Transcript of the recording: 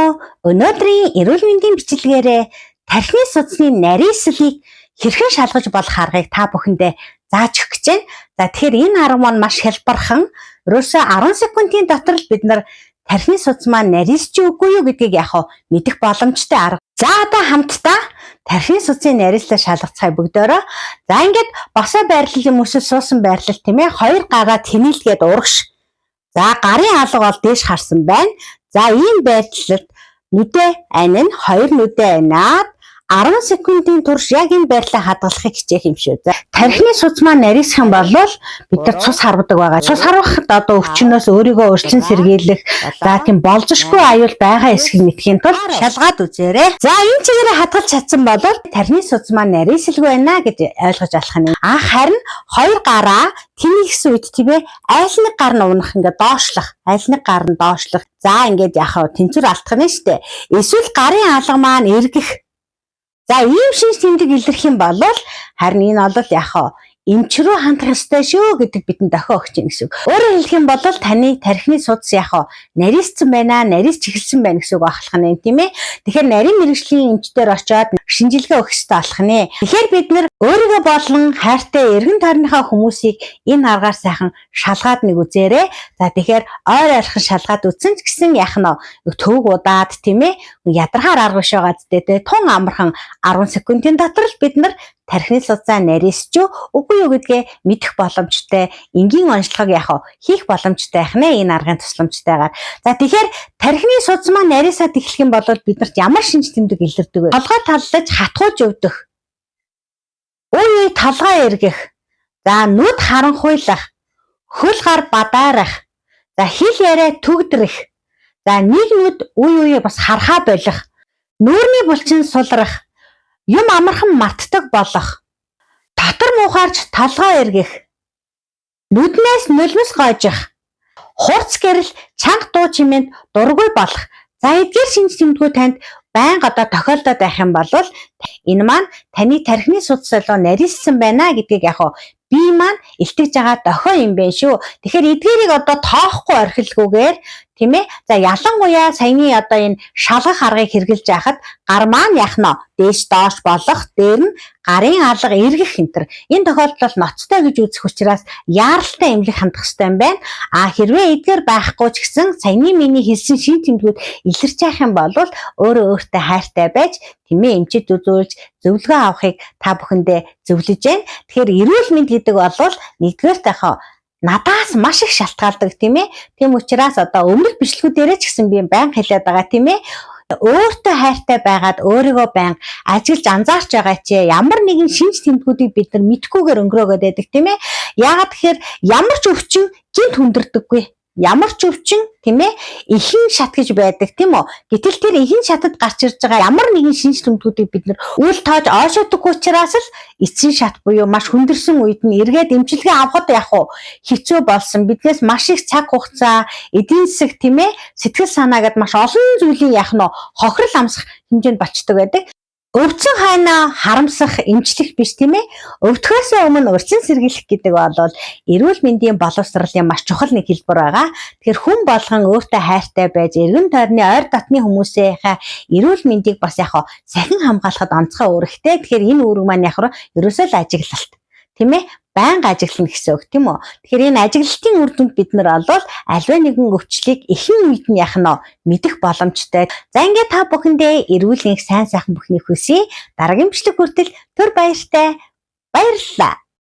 уу? Өнөөдрийн эрүүл мэндийн бичлэгээрээ тархины судасны нарийслалыг хэрхэн шалгаж болох аргыг та бүхэндээ зааж өгөх гэж байна. За, тэгэхээр энэ арга маань маш хялбархан. Ерөөсөө 10 секундын дотор л бид нар тархины судас маань нарийсч үгүй юу гэдгийг яг мэдэх боломжтой арга. За, одоо хамтдаа тархины судсын нарийслал шалгацгаая бүгдөөрөө. За, ингээд босоо байрлал юм эсвэл суусан байрлал, тийм ээ, хоёр гараа тэнэлгээд урагш. За, гарын алга бол дээш харсан байна. За, ийм байдлад нүдээ анин, хоёр нүдээ аниад 10 секундын турш яг энэ байрлалаа хадгалахыг хичээх юм шүү. За, тархины судас маань нарийсах юм бол бид нар цус харвадаг байгаа. Цус харвахад одоо өвчнөөс өөрийгөө урьдчилан сэргийлэх, за, тийм болзошгүй аюул байгаа эсэхийг мэдэхийн тулд шалгаад үзээрэй. За, энэ чигээрээ хадгалж чадсан бол тархины судас маань нарийсалгүй байна гэж ойлгож алах нь. А харин хоёр гараа тэнийгсэн үед, тийм ээ, айл нэг гар нь унах, ингээд доошлох, айл нэг гар нь доошлох. За, ингээд яхаа тэнцвэр алдах нь штэ. Эсвэл гарын алга маань эргэх. За, ийм шинж тэмдэг илэрх юм бол харин энэ бол яхаа эмч рүү хандах ёстой шүү гэдэг бидэнд дохио өгч байна гэсэн үг. Өөрөөр хэлэх юм бол таны тархины судас яхаа нарийссан байна, нарийсч эхэлсэн байна гэсэн үг ахлах нь, тийм ээ. Тэгэхээр нарийн мэргэжлийн эмчдээр очиод шинжилгээ өгөх ёстой болох нэ. Тэгэхээр бид нар өөрийгөө болон хайртай эргэн тойрныхоо хүмүүсийг энэ аргаар сайхан шалгаад нэг үзээрэй. За, тэгэхээр ойр ойрхон шалгаад үзсэн ч гэсэн яах нь төвөг удаад, тийм ээ, ядаргаар арга биш байгаа зү, тэ, тун амархан 10 секундын дотор л бид нар тархины судсаа нарийсч юу үгүй юу гэдгээ мэдэх боломжтой, энгийн онцлогыг яг хийх боломжтой байх нэ энэ аргын тусламжтайгаар. За, тэгэхээр тархины судас маань нарийсаад эхлэх юм бол бид нарт ямар шинж тэмдэг илэрдэг вэ? Толгой таллаж хатгуулж өвдөх. Үе үе толгой эргэх. За, нүд харанхуйлах. Хөл гар бадаарах. За, хэл яриа түгдрэх. За, нэг нүд үе үе бас харахаа болох. Нүүрний булчин сулрах. Юм амархан мартдаг болох. Дотор муухайрч толгой эргэх. Нүднээс нулимс гоожих. Хурц гэрэл, чанга дуу чимээнд дургүй болох. За, эдгээр шинж тэмдгүүд танд байнга одоо тохиолдоод байх юм бол энэ маань таны тархины судас болоо нарийссан байна гэдгийг яг бие маань илтгэж байгаа дохио юм байна шүү. Тэгэхээр эдгээрийг одоо тоохгүй орхилгүйгээр, тийм ээ. За, ялангуяа саяны одоо энэ шалгах аргыг хэрэглэж байхад гар маань яах нь дээш доош болох, дээр нь гарын алга эргэх энэ тэр. Энэ тохиолдолд ноцтой гэж үзэх учраас яаралтай эмнэлэг хандах хэрэгтэй юм байна. А хэрвээ эдгээр байхгүй ч гэсэн саяны миний хэлсэн шинж тэмдгүүд илэрч явах юм бол өөрөө өөртөө хайртай байж, тийм ээ, эмчид үзүүлж зөвлөгөө авахыг та бүхэндээ зөвлөж байна. Тэгэхээр эрүүл мэнд гэдэг бол нэгдүгээр тахаа надаас маш их шалтгаалдаг, тийм ээ. Тийм учраас одоо өмнөх бичлэгүүдээрээ ч гэсэн би байнга хэлээд байгаа, тийм ээ. Өөртөө хайртай байгаад өөрийгөө байнга ажиглаж анзаарч байгаа чи ямар нэгэн шинж тэмдгүүдийг бид нар мэдэхгүйгээр өнгөрөөгөөд байдаг, тийм ээ. Яагаад тэгэхээр ямар ч өвчин гэнэт хүндэрдэггүй, ямар ч өвчин, тийм ээ, ихэнх шат гэж байдаг, тийм үү? Гэтэл тэр ихэнх шатад гарч ирж байгаа ямар нэгэн шинж тэмдгүүдийг бид нар үл тоож ойшоодоггүй учраас л эцсийн шат буюу маш хүндэрсэн үед нь эргээд эмчилгээ авахад яг уу хэцүү болсон. Биднээс маш их цаг хугацаа, эдийн засаг, тийм ээ, сэтгэл санаа гэд маш олон зүйлийн яг нь хохирол амсах хэмжээнд болчдөг байдаг. Өвдсөн хойноо харамсах, эмчлэх биш, тийм ээ. Өвдөхөөсөө өмнө урьдчилан сэргийлэх гэдэг бол эрүүл мэндийн боловсролын маш чухал нэг хэлбэр байгаа. Тэгэхээр хүн болгон өөртөө хайртай байж, эргэн тойрны ойр дотны хүмүүсийнхээ эрүүл мэндийг бас яг сахин хамгаалахад онцгой үүрэгтэй. Тэгэхээр энэ үүрэг маань яг ерөөсөө л ажиглалт, тийм ээ, байнга ажиглана гэсэн үг, тийм үү? Тэгэхээр энэ ажиглалтын үр дүнд бид нар бол аливаа нэгэн өвчлийг эхэн үед нь яах нь мэдэх боломжтой. За, ингээд та бүхэндээ эрүүл энх, сайн сайхан бүхнийг хүсье. Дараагийн бичлэг хүртэл түр баяртай. Баярлалаа.